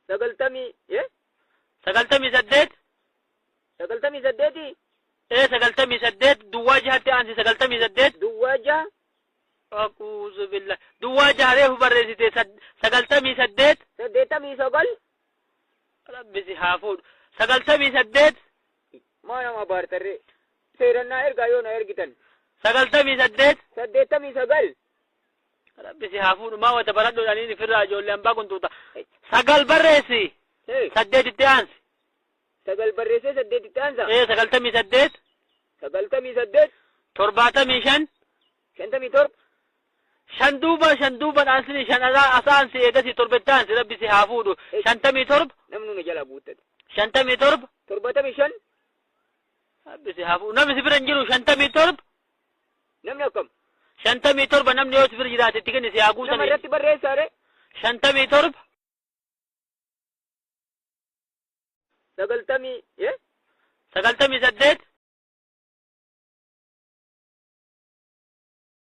Sagaltamii 98. 98. Ee, 98 duwwaa jahatti aansi 98. Duwwaa jaha. Akuuzu billah, duwwaa jaha reefu barreessite, 98. 89. Rabbi si haa fuudhu, 98. Maa nama baartarree, seerannaa ergaa yoo na ergitan. 98. 89. Rabbi si haa fuudhu, maa wata baradhuudhaaniin ifirraa ijoollee hambaa kuntuuta. Sagal barreessi. Saddeetitti aansi. Sagal barreessee saddeetitti aansa. Ee, 98. 98. 75. 57. Shan duuba, shan duuba aansini, shan as aansi, eegasii torbetti aansi. Rabbi si haa fuudhu, 57. Namni nu jala guuttate. 57. 75. Rabbi si haa fuudhu, namni si bira hin jiru, 57. Namni akkam? 57, namni yoo si bira jiraate itti kenni si haa Nama guutanii. Irratti barreessaare. 57. Sagaltamii 98.